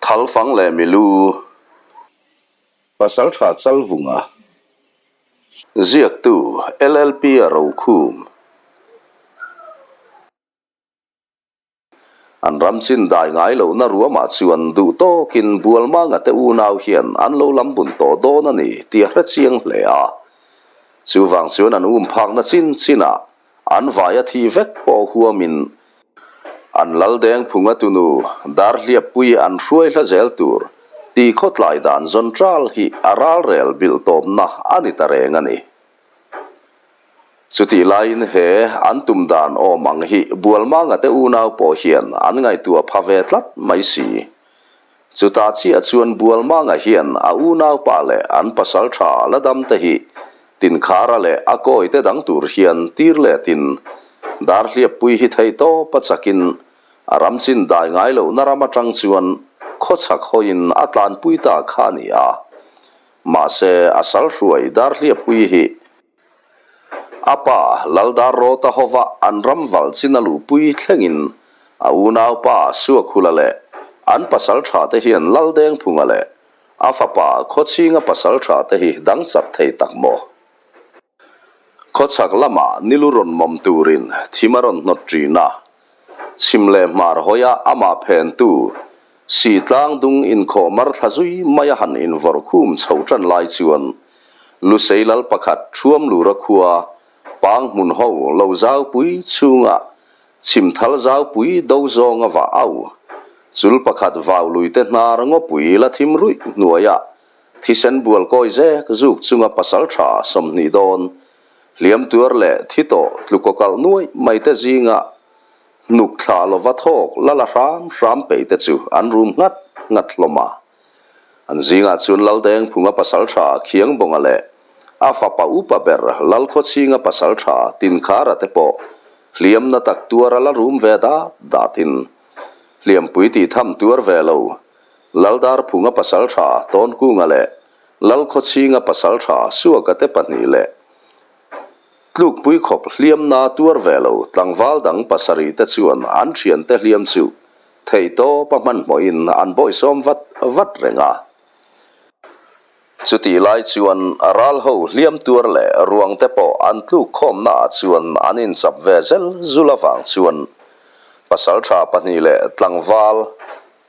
Thalfang leh Milu. Pasaltha Chalvunga. Ziaktu, LLP a rokhum. An ram chin dai ngai lohna ruamah chuan duh tawkin Bualmanga te unau hian an lo lam bun tawh dawn a ni tih a hre chiang hle a. Chuvang chuan an um phakna chin chinah an vaia thi vek pawh huamin an lal deng phunga tunu Darhliappui an hruai hla zel tur tih khawtlai dan zawn ṭal hi a ralrel bilh tawpna a ni ta reng a ni. Chutih laiin he an tum dan awm ang hi Bualmanga te unau pawh hian an ngaihtuah pha ve tlat mai si. Chutah chiah chuan Bualmanga hian a unaupa leh an pasal tha la dam te hi Tinkhara leh a kawi te dang tur hian tir letin Darhliappui hi theih tawp a chakin a ram chin dai ngai lohna ram atang chuan khawchhak hawiin a tlanpui ta kha a ni a. Mahse, a sal hruai Darhliappui hi a pa Laldar Rawta hova an ram val chin a luhpui thlengin a unaupa Suakhula leh an pasal tha te hian Laldengphunga leh a fapa Khawchhinga pasal tha te hi dang chak thei tak maw? Khawchhak lamah nilu rawn mawm turin thim a rawn hnawt ṭin a, chhim leh hmar hawia amah phentu Sitlang dung inkhawh mar thla zui mai a han invawrh khum chho ṭan lai chuan Lusei lal pakhat ṭhuam lura khua pang hmun ho lo zaupui chhunga chhimthal zaupui do zawnga vah au chul pakhat vau luite hnar ngawpui la thim ruih hnuaia thisen bual kawi zek zuk chunga pasal ṭha 20 dawn hliam tuar leh thi tawh tlukaw kalh nuai mai te zinga Hnuk thlah lova thawk la la hram hram peih te chu an rum nghat nghat hlawm a. An zingah chuan Laldengphunga pasaltha Khiangbawnga leh a fapa upa ber Lalkhawchhinga pasaltha Tinkhara te pawh hliamna tak tuara la rum ve dat datin hliampui tih tham tuar ve lo Laldarphunga pasaltha Tawnkunga leh Lalkhawchhinga pasaltha Suaka te pahnih leh Tlukpui khawp hliamna tuar ve lo tlangval dang pasarih te chuan an thiante hliam chu theihtawp a hmanhmawhin an bawihsawm vat vat reng a. Chutih lai chuan ral ho hliam tuar leh ruang te pawh an tluk khawmna ah chuan an inchap ve zel zul avang chuan pasaltha pahnih leh tlangval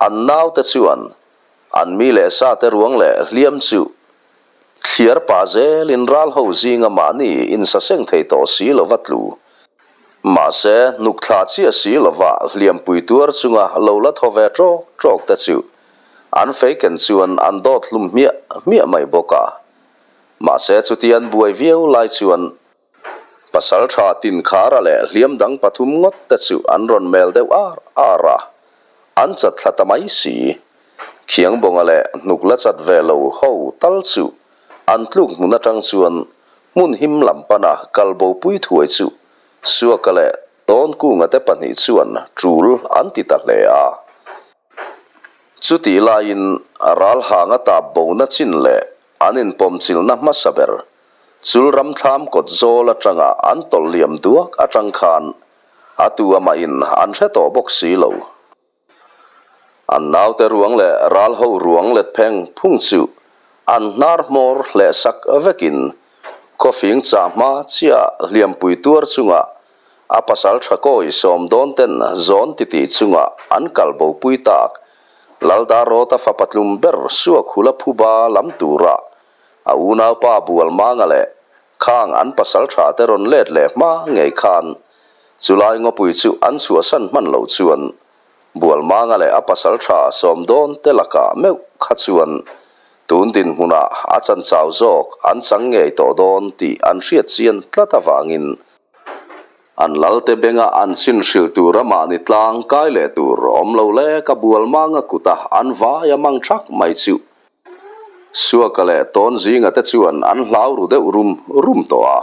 an naute chuan an mi leh sa te ruang leh hliam chu Thliar pah zelin ral ho zinga mahni insaseng thei tawh si lova tlu. Mahse, hnuk thlah chiah si lova hliampui tuar chunga lo la thaw ve ṭawk ṭawk te chu an feiken chuan an dawt hlum hmiah hmiah mai bawk a. Mahse, chuti an buai viau lai chuan Pasalṭha Tinkhara leh hliam dang pathum ngawt te chu an rawn mel deuh ar ar a, an chat thla ta mai si. Khiangbawnga leh hnuk la chat ve lo ho tal chu an tluk hmun atang chuan hmun him lam pana kal bopui thuai chu Suaka leh Tawnkunga te pahnih chuan tul an ti ta hle a. Chutih laiin ralhanga tap bona chin leh an inpawmchilhna hmasa ber Chul ram thlam kawt zawl atanga an tawlh liam duak atang khan a tu amahin an hre tawh bawk si lo. An naute ruang leh ral ho ruang let pheng phung chu an hnar hmawr hleh sak vekin khawfing chah hma chiah hliampui tuar chunga a pasal tha kawi sawm dawn ten zawn titih chunga an kal bopui tak Laldarawta fapa tlum ber Suakhula phuba lam tura A unaupa Bualmanga leh khang an pasal tha te rawn let leh hma ngei khan chulai ngawpui chu an chhuahsan hman loh chuan Bualmanga leh a pasal tha sawm dawn te lakah meuh kha chuan tun dinhmunah a chanchau zawk an chang ngei tawh dawn tih an hriat chian tlat avangin an lalte benga an chin hrilh tur a mahni tlang kai leh tur awm lo lek a Bualmanga kuta an vai a mang thak mai chu Suaka leh tawn zinga te chuan an hlau ru deuh rum rum tawh a.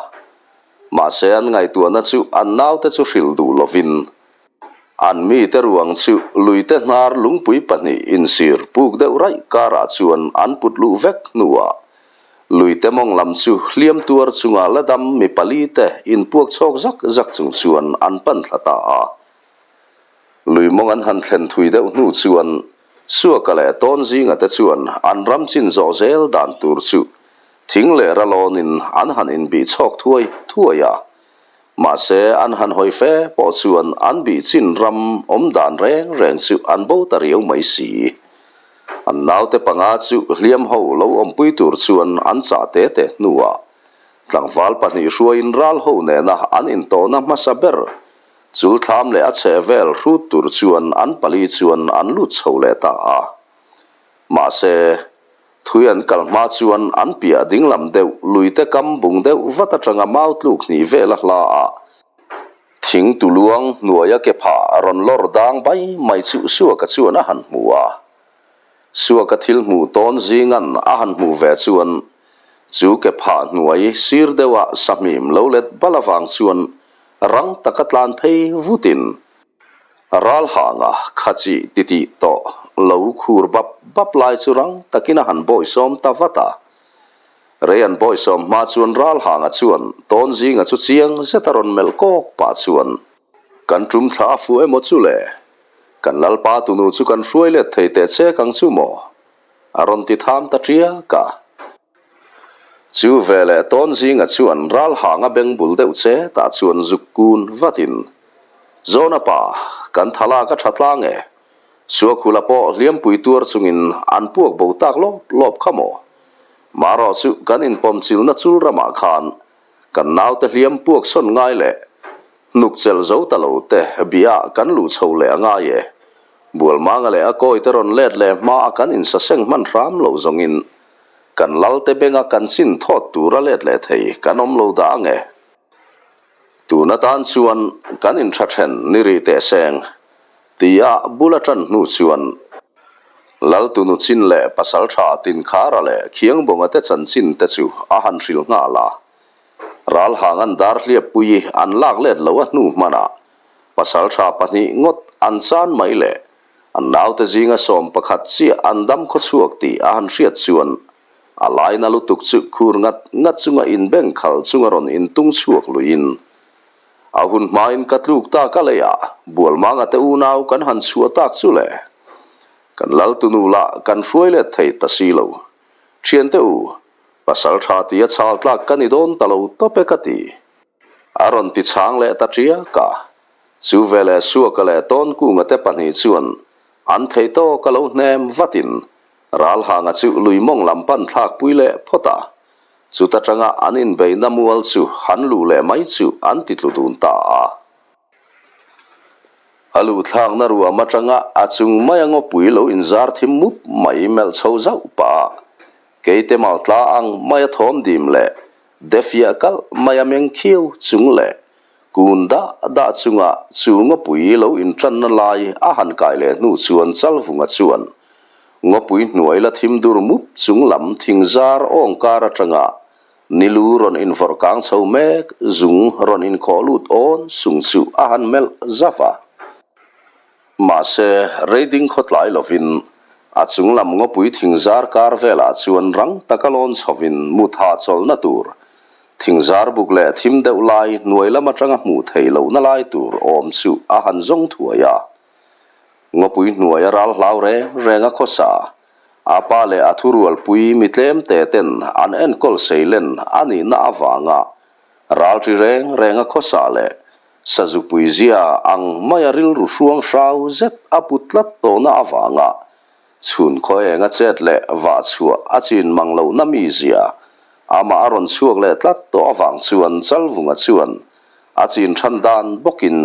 Mahse an ngaihtuahna chu an naute chu hrilh duh lovin an mite ruang chu luite hnar lungpui pahnih insir puk deuh raih karah chuan an put luh vek hnuah luite mawng lam chu hliam tuar chunga la dam mi pali te inpuak chhawk zak zak chung chuan an pan thla ta a. Lui mawng an han thlen thui deuh hnu chuan. Suaka leh Tawnzinga te chuan an ram chin zawh zel dan tur chu thing leh ralawnin an han inbih chhawk thuai thuai a. Mahse, an han hawi fe pawh chuan an bih chin ram awm dan reng reng chu an bo ta riau mai si. An naute panga chu hliam ho lo awmpui tur chuan an chah te te hnuah tlangval pahnih hruaiin ral ho nena an intawhna hmasa ber Chulthlam leh a chheh vel hrut tur chuan an pali chuan an lut chho leh ta a. Mahse, thui an kal hma chuan an piah dinglam deuh luite kam bung deuh vat atanga mau tluk hnih vel a hla a, thing tuluang hnuaia ke phah rawn lawr dang bai mai chu Suaka chuan a han hmu a. Suaka thil hmuh tawn zingan a han hmuh ve chuan chu ke phah hnuai sir deuha sahmim lo let bal avang chuan Rang taka tlan phei vutin ral hanga kha chi titih tawh lo khur bap bap lai chu rang takin a han bawisawm ta vat a. Rei an bawisawm hma chuan ral hanga chuan tawn zinga chu chiang zeta rawn melh kawk pah chuan, Kan tum thla a fuh emaw chu le? Kan lalpa tunu chu kan hruai let thei teh chek ang chu maw? A rawn ti tham ta tiak a. Chu veleh tawn zinga chuan ral hanga beng bul deuh che tah chuan zuk kun vatin, Zawna pa, kan thalak a tha tlang e. Suakhula pawh hliampui tuar chungin an puak bo tak lawp lawp kha maw? Marawh chu kan inpawmchilna chul ramah khan kan naute hliam puak sawn ngai leh hnuk chelh zo ta lo te bia kan luh chho leh a ngai e. Bualmanga leh a kawite rawn let leh hma a kan insaseng hman hram lo zawngin Kan lalte benga kan chin thawt tura let leh thei kan awm lo dah ang e. Tun atan chuan kan intha then ni rih teh seng tia bul a tan hnu chuan Laltunu chin leh Pasaltha Tinkhara leh Khiangbawnga te chanchin te chu a han hrilh nghal a. Ralhang an dar hliappui an lak let lo a hnu hmanah Pasaltha pahnih ngawt an chan mai leh An naute zinga 11 chiah an dam khawchhuak tih a han hriat chuan a laina lutuk chu khur ngat ngat chunga inbeng khal chunga rawn intung chhuak luiin a hun hmain ka tluk tak a leiah Bualmanga te unau kan han chhuah tak chu le. Kan laltunu lah kan hruai let thei ta si lo. Thiante u, pasal tha tia chhal tlak ka ni dawn ta lo tawp e ka ti. A rawn ti chhang leh ta tiak a. Chu veleh Suaka leh Tawnkunga te pahnih chuan an thei tawk a lo hnem vatin Ralhanga chu lui mawng lam pan thlakpui leh phawt a, chuta tanga an inbeihna mual chu han luh leh mai chu an ti tlu dun ta a. A luhthlakna ruam atanga a chung maia ngawpui lo inzar thim mup mai melh chho zauh pah a, keite maltla ang maia thawm dim leh defiah kalh maia meng khiau chung leh Kun dah dah chunga chu ngawpui lo intanna lai a han kai leh hnu chuan Chalvunga chuan ngawpui hnuai la thim dur mup chung lam thingzar awng kar atanga nilu rawn invawrh kang chho mek zung rawn inkhawh lut awn sung chu a han melh zauh a. Mahse, rei ding khawtlai lovin a chung lam ngawpui thingzar kar velah chuan rang taka lawn chhovin mut hahchawlhna tur Thingzar buk leh thim deuh lai hnuai lam atanga hmuh theih lohna lai tur awm chu a han zawng thuai a. Ngawpui hnuai a ral hlau reng reng a khawsa. A pa leh a thurualpui mi tlem te ten an enkawl seilen a nihna avanga ral ri reng reng a khawsa leh sazupui zia ang maia rilru hruang hrau zet a put tlat tawhna avanga Chhun khaw enga chet leh vah chhuah a chin mang lohna mizia amah a rawn chhuak leh tlat tawh avang chuan Chalvunga chuan a chin than dan bawkin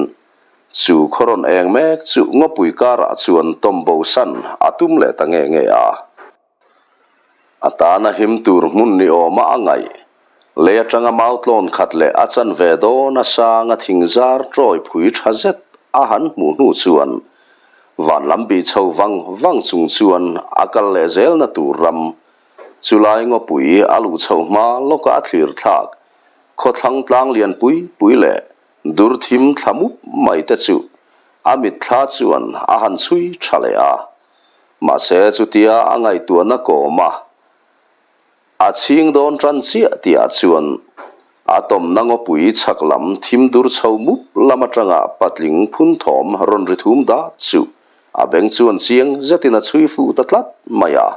chu khaw rawn eng mek chu ngawpui karah chuan tawm bo san a tum leh ta nge nge a. A tana him tur hmun ni awma a ngaih Lei atanga mau tlawn khat leh a chan ve dawn a sanga thingzar tawi phui tha zet a han hmuh hnu chuan van lam bih chho vang vang chung chuan a kal leh zelna tur ram chulai ngawpui a luh chho hma lawka a thlir thlak khawthlang tlang lian pui pui leh dur thim thla mup mai te chu a mitthla chuan a han chhui tha leh a. Mahse chutia a ngaihtuahna kawm a A chhing dawn tan chiah tihah chuan a tawmna ngawpui chhak lam thim dur chho mup lam atanga patling phun thawm rawn ri thum dat chu. A beng chuan chiang zetin a chhui fuh ta tlat mai a.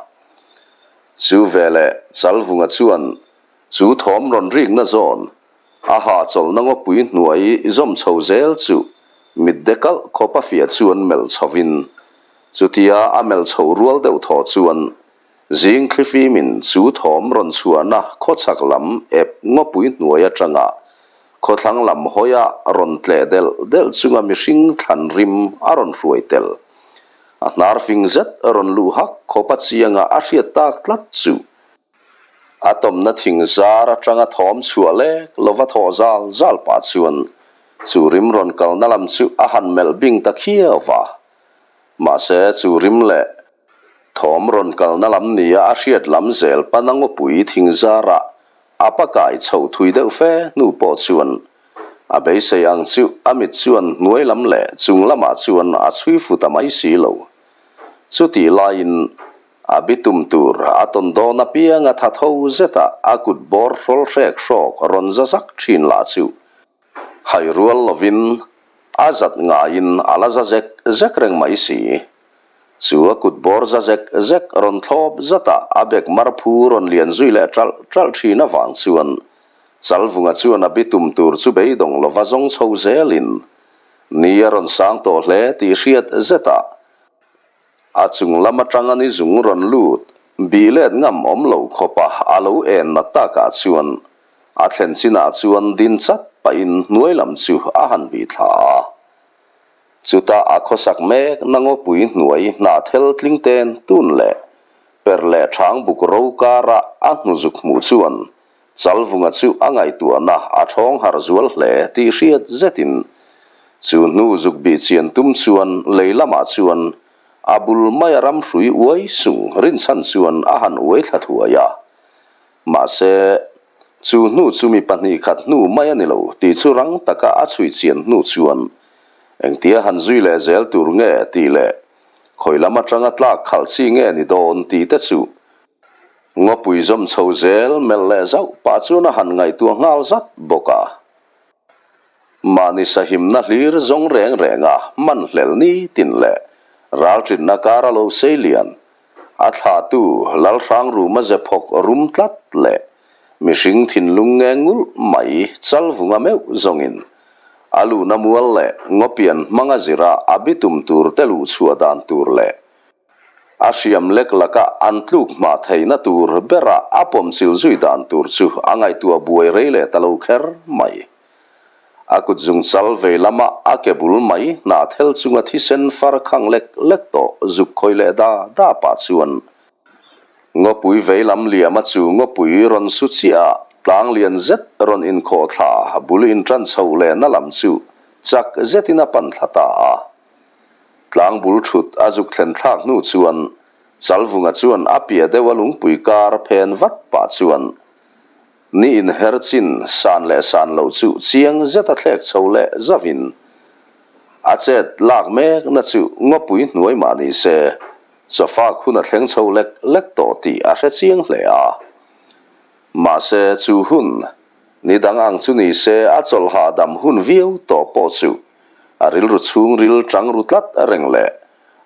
Chu veleh Chalvunga chuan chu thawm rawn rikna zawn a hahchawlhna ngawpui hnuai zawm chho zel chu mit de kalh khawp a fiah chuan melh chhovin chutia a melh chhoh rual deuh thaw chuan Zing thlifimin chu thawm rawn chhuahna khawchhak lam ep ngawpui hnuai atanga khawthlang lam hawia rawn tleh delh delh chunga mihring thlan rim a rawn hruai tel. A hnar fing zet rawn luh hak khawpa chianga a hriat tak tlat chu a tawmna thing zar atanga thawm chhuah lek lova thawh zal zal pah chuan chu rim rawn kalna lam chu a han melh bing ta khiau va. Mahse chu rim leh Thawm rawn kalna lam nia a hriat lam zel pana ngawpui thing zarah a pakai chhoh thui deuh fe hnu pawh chuan a beisei ang chu a mit chuan hnuai lam leh chung lamah chuan a chhui fu ta mai si lo. Chutih laiin a bitum tur a tawn dawn apianga tha tho zeta a kut bawr hrawl hrek hrawk rawn za zak thin lah chu hai rual lovin a zat ngaiin a la za zek zek reng mai si. Chu a kut bawr za zek zek rawn thlawp zat a, a bek mar phu rawn lian zui leh ṭalh ṭalh ṭhin avang chuan Chalvunga chuan a bitum tur chu beidawng lova zawng chho zelin ni a rawn sang tawh hle tih hriat zet a, a chung lam aṭanga ni zung rawn lut bih let ngam awm lo khawpa a lo en nat takah chuan a thlen chinah chuan din chat pahin hnuai lam chu a han bih thla a. Chutah a khawsak mek na ngawpui hnuai hnahthel tling ten tun leh per leh ṭhang buk ro kara a hnuzuk hmuh chuan Chalvunga chu a ngaihtuahna a ṭhawng harh zual hle tih hriat zetin chu hnu zuk bih chian tum chuan lei lamah chuan a bul maia ramhrui uai sung rinchhan chuan a han uai thla thuai a. Mahse, chu hnu chu mi pahnih khat hnu mai a ni lo tih chu rang taka a chhui chian hnu chuan engtia han zui leh zel tur nge tih leh khawi lam atanga tlak khalh chi nge ni dawn tih te chu ngawpui zawm chho zel melh leh zauh pah chuan a han ngaihtuah nghal zat bawk a. Mahni sahimna hlir zawng reng renga hman hlel ni tin leh ralṭinna kara lo sei lian, a thlahtu Lalhrang ruma ze phawk rum tlat leh mihring thinlung nge ngulh mai chalvunga meuh zawngin a luhna mual leh ngawpian hmanga zira a bitum tur te luhchhuah dan tur leh A hriam lek laka an tluk hma theihna tur bera a pawmchilh zui dan tur chu a ngaihtuah buai rei leh ta lo kher mai. A kut zung chal vei lama a ke bul mai hnah thel chunga thisen far khang lek lek tawh zuk khawi leh da da pah chuan ngawpui vei lam liama chu ngawpui rawn su chiah a tlang lian zet rawn inkhawh thla bul inṭan chho lehna lam chu chak zetin a pan thla ta a. Tlang bul thut a zuk thlen thlak hnu chuan Chalvunga chuan a piah deuh a lungpui kar phen vat pah chuan ni inher chin san leh san loh chu chiang zet a thlek chho leh zauhin a chet lak mek na chu ngawpui hnuai mah ni se chawfak hun a thleng chho lek lek tawh tih a hre chiang hle a. Mahse chu hun ni dang ang chu ni se a chawlh hahdam hun viau tawh pawh chu A rilru chhungril chang ru tlat reng leh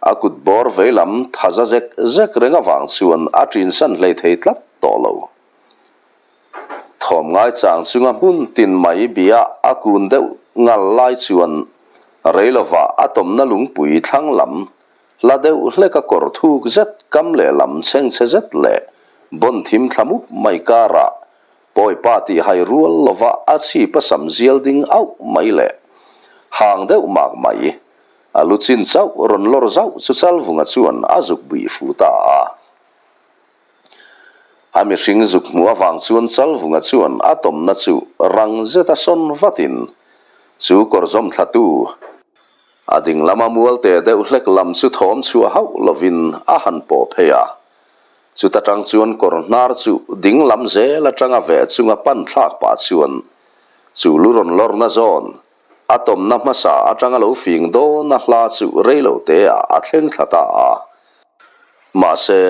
a kut bawr veilam tha za zek zek reng avang chuan a ṭinsan hlei thei tlat tawh lo. Thawm ngaichang chunga hmun tin mai bia a kun deuh ngal lai chuan rei lovah a tawmna lungpui thlang lam hla deuh hleka kawr thuk zet kam lehlam chhengchhe zet leh bawn thim thla mup mai karah Pawipa tih hai rual lova a chhip a sam zial ding auh mai leh hang deuh mak mai. A lu chin chauh rawn lawr zauh chu Chalvunga chuan a zuk bih fu ta a. A mihring zuk hmuh avang chuan Chalvunga chuan a tawmna chu rang zeta sawn vatin chu kawr zawm thlatu a ding lama mualte deuh hlek lam chu thawm chhuah hauh lovin a han pawh phei a. Chuta tang chuan kawr hnar chu ding lam zel atanga veh chunga pan thlak pah chuan chu lu rawn lawrna zawn a tawmna hmasa atanga lo fing dawn a hla chu rei lo te ah a thleng thla ta a. Mahse,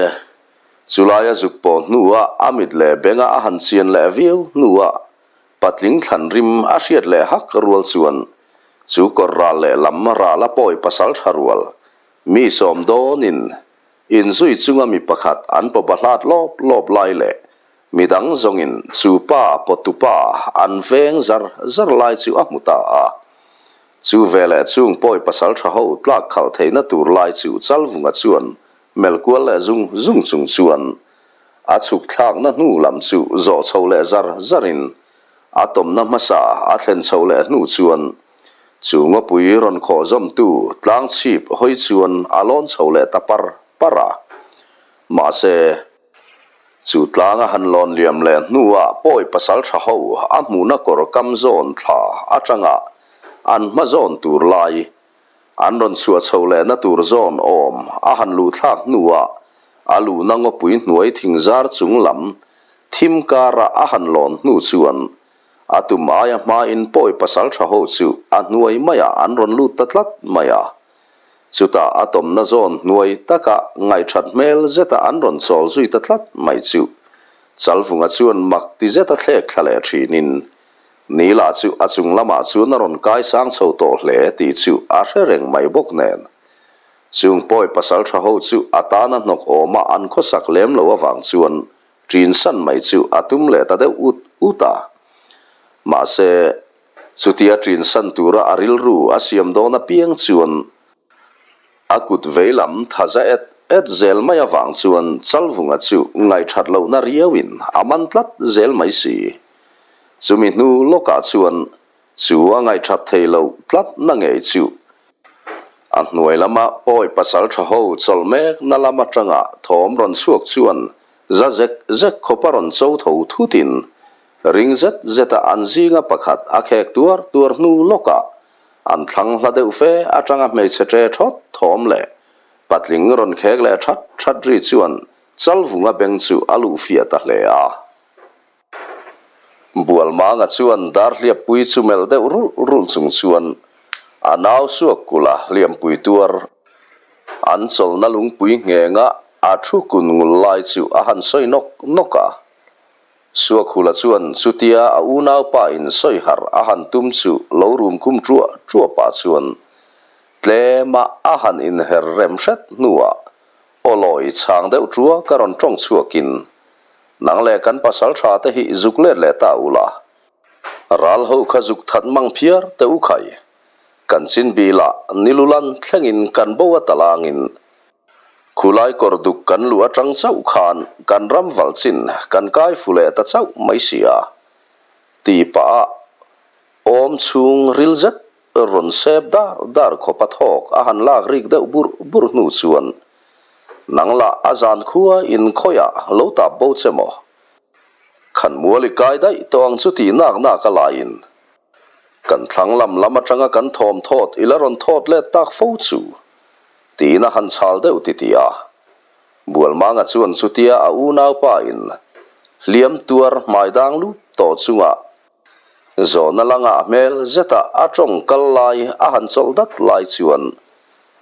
chulaia zuk pawh hnuah a mit leh benga a han chian leh viau hnuah patling thlan rim a hriat leh hak rual chuan chu kawr ral leh lam ral a pawi pasal tha rual. Mi sawm dawnin inzui chunga mi pakhat an pawba hlat lawp lawp lai leh midang zawngin chu pa pawtupa an veng zar zar lai chu a hmu ta a. Chu veleh chung pawi pasaltha ho tlak khalh theihna tur lai chu Chalvunga chuan melh kual leh zung zung chung chuan a chhuk thlakna hnu lam chu zawh chho leh zar zarin a tawmna hmasa a thlen chho leh hnu chuan Chu ngawpui rawn khawh zawmtu tlang chhip hawi chuan a lawn chho leh ta par par a. Mahse, chu tlang a han lawn liam leh hnuah pawi pasal tha ho a hmuhna kawr kam zawn thla atanga an hma zawn tur lai an rawn chhuah chho lehna tur zawn awm a han luh thlak hnuah a luhna ngawpui hnuai thingzar chung lam thim kara a han lawn hnu chuan A tum aia hmain pawi pasal tha ho chu a hnuai maiah an rawn lut ta tlat mai a. Chutah a tawmna zawn hnuai taka ngaihthat hmel zeta an rawn chawl zui ta tlat mai chu Chalvunga chuan mak ti zeta thlek thla leh thinin Nila chu a chung lamah chuan a rawn kai sang chho tawh hle tih chu a hre reng mai bawk nen. Chung pawi pasal tha ho chu a tana hnawk awma an khawsak lem lo avang chuan Ṭin san mai chu a tum leh ta deuh ut ut a. Mahse, chutia ṭin san tura a rilru a siam dawn apiang chuan a kut veilam tha za et et zel mai avang chuan Chalvunga chu ngaihṭhat lohna riauin a man tlat zel mai si. Chumi hnu lawkah chuan Chu a ngaihṭhat thei loh tlat na ngei chu. A hnuai lama pawi pasal ṭha ho chawlh mek na lam aṭanga thawm rawn chhuak chuan za zek zek khawpa rawn cho tho thutin ring zet zeta an zinga pakhat a khek tuar tuar hnu lawkah an thlang hla deuh fe aṭanga hmeichhe ṭe ṭhawt thawm leh patling rawn khek leh ṭhat ṭhat ri chuan Chalvunga beng chu a luh fiah ta hle a. Bualmanga chuan Darhliappui chu melh deuh rulh rulh chung chuan a nau suak kulh a hliampui tuar. An chawlhna lungpui nghenga a thu kun ngul lai chu a han sawi nawk nawk a. Suakhula chuan chutia a unaupa in sawi harh a han tum chu lo rum khum ṭuah ṭuah pah chuan tlema a han inher rem hret hnuah aw lawi chhang deuh ṭuah ka rawn ṭawng chhuakin Nang leh kan pasal tha te hi zuk let leh ta u la. Ral ho kha zuk that mang phiar teh u khai. Kan chin bilah nilulan thlengin kan bo a talangin khulai kawr duk kan luh atang chauh khan kan ram valh chin kan kai fu leh ta chauh mai si a tih pah a awm chhung ril zet Rawn sep dar dar khawp a thawk a han lak rik deuh burh burh hnu chuan, Nang lah a zan khua in khawiah lo tap bo che maw? Khan mual i kai daih tawh ang chu tih nak nak a laiin kan thlang lam lam atanga kan thawm thawt i la rawn thawt let tak fo chu tiin a han chhal deuh titih a. Bualmanga chuan chutia a unaupa in hliam tuar hmai dang lup tawh chungah Zawhna langa hmel zeta a tawng kal lai a han chawlh dat lai chuan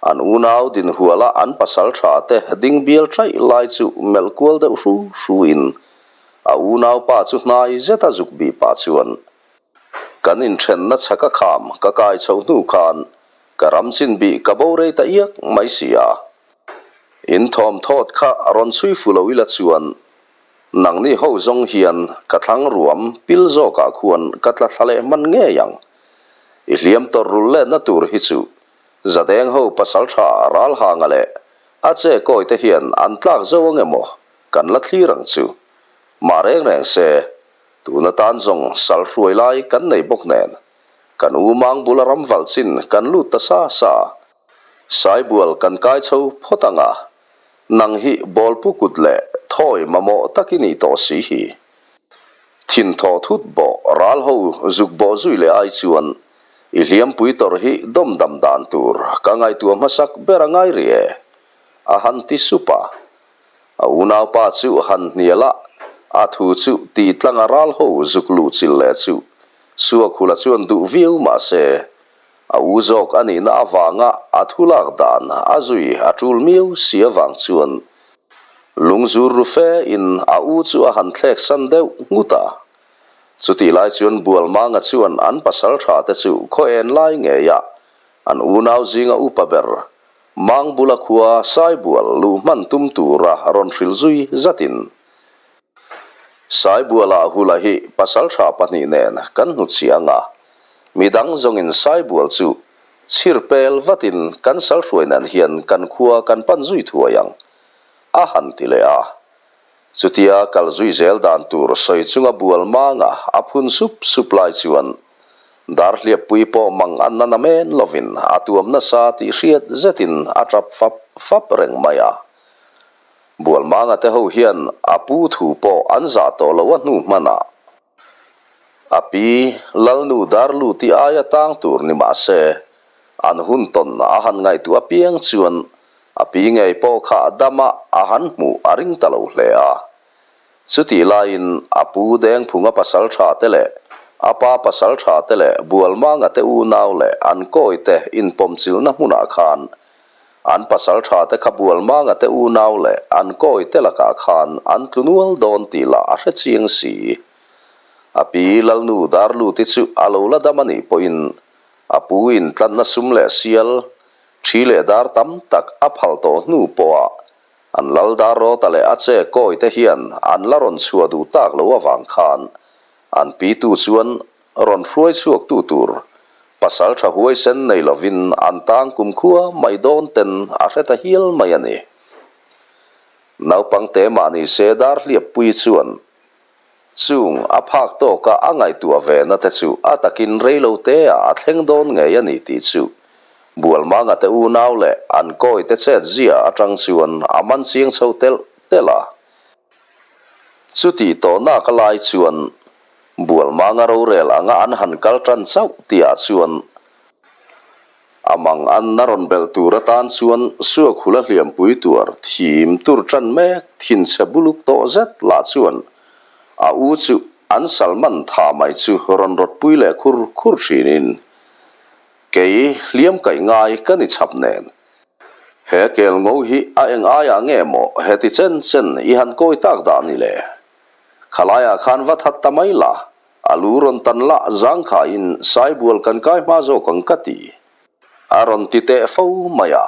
an unau dinhuala an pasal tha te ding bial chaih lai chu melh kual deuh hru hru in a unaupa chu hnai zeta zuk bih pah chuan kan inthenna chhaka kham ka kai chhoh hnu khan ka ram chin bih ka bo rei ta iak mai si a. In thawm thawt kha rawn chhui fu lo ila chuan Nangni ho zawng hian ka thlang ruam pil zawkah khuan ka tla thla leh hman ngei ang. I hliam tawrh rul letna tur hi chu Zadeng ho pasal tha Ralhanga leh a che kawi te hian an tlak zo ang emaw kan la thlir ang chu. Mah reng reng se, tun atan zawng sal hruai lai kan nei bawk nen kan u mang bula ram valh chin kan lut ta sa sa. Saibual kan kai chho phawt ang a, Nang hi bawlpu kut leh thawi mamawh tak i nih tawh si hi. Thin thaw thut bawh ral ho zuk bawh zui leh ai chuan i hliampui tawrh hi dawm dam dan tur ka ngaihtuah hmasak ber a ngai rih e, a han ti sup a. A unaupa chu han hnial a, a thu chu tih tlanga ral ho zuk luh chilh leh chu Suakhula chuan duh viau mah se A u zawk a nihna avanga a thu lak dan a zui a tul miau si avang chuan lungzur ru fe in a u chu a han thlek san deuh nghut a. Chutih lai chuan Bualmanga chuan an pasal tha te chu khaw en lai ngeiah an unau zinga upa ber. Mangbula khua Saibual luh hman tum tura rawn hrilh zui zatin Saibualah Hula hi pasaltha pahnih nen kan hnutchhiah anga midang zawngin Saibual chu chhir pel vatin kan salhruai nan hian kan khua kan pan zui thuai ang a han ti leh a. Chutia kal zui zel dan tur sawi chunga bual manga a phun sup sup lai chuan Darhliappui pawh mang an na namen lovin a tuam nasa tih hriat zetin a tap fap fap reng mai a. Bualmanga te ho hian a pu thu pawh an zah tawh lo a hnu hmanah a pi Lalnu Darluti aia tang tur ni mah se an hun tawn a han ngaihtuah apiang chuan a pi ngei pawh kha dama a han hmuh a ring ta lo hle a. Chutih laiin a pu Dengphunga pasal tha te leh a pa pasal tha te leh Bualmanga te unau leh an kawi te inpawmchilhna hmunah khan an pasal tha te kha Bualmanga te unau leh an kawi te lakah khan an tlu nual dawn tih lah a hre chiang si. A pi Lalnu Darluti chu a lo la dam a nih pawhin a pu in tlanna sum leh sial, thi leh dar tam tak a phal tawh hnu pawhah An lal dar rawta leh a che kawi te hian an la rawn chhuah duh tak lo avang khan an pitu chuan rawn hruai chhuak tu tur pasal tha huaisen nei lovin an tang kumkhua mai dawn ten a hre ta hial mai a ni. Naupang te mah ni se dar hliappui chuan Chung a phak tawka a ngaihtuah ve na te chu a takin reilo te ah a thleng dawn ngei a ni tih chu Bualmanga te unau leh an kawi te chet zia atang chuan a man chiang chho telh telh a. Chutih tawh nak a lai chuan Bualmanga rorel anga an han kal tan chauh tihah chuan A mang an na rawn belh tur atan chuan suakhula hliampui tuar thim tur tan mek thinchhe buluk tawh zet lah chuan a u chu an salman tha mai chu rawn rawtpui leh khur khur thinin, Kei hliam kaih ngai ka ni chhap nen. He kel ngo hi a eng aiah nge maw heti chen chen i han kawi tak dah ni le? Khalaiah khan va that ta mai la, A lu rawn tan lah zangkhaiin Saibual kan kai hma zawk ang ka ti. A rawn ti teh fo mai a.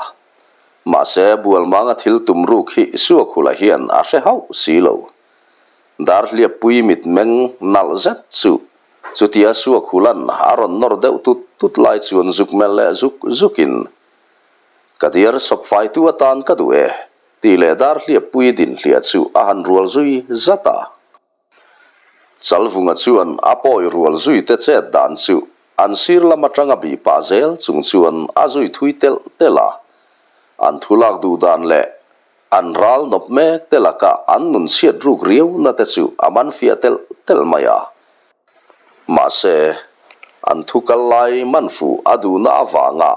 Mahse, Bualmanga thil tum ruk hi Suakhula hian a hre hauh si lo. Darhliappui mitmeng nalh zet chu chutia Suakhulan a rawn nawr deuh tut tut lai chuan zuk melh leh zuk zukin, Ka diar sawp faitu atan ka duh e, tih leh Darhliappui dinhliah chu a han rual zui zat a. Chalvunga chuan a pawi rual zuite chet dan chu an sir lam atanga bih pah zel chung chuan a zui thui telh telh a. An thu lak duh dan leh an ral nawp mek te laka an nun chhiat ruk riauna te chu a man fiah telh telh mai a. Mahse, an thu kal lai man fuh a duhna avanga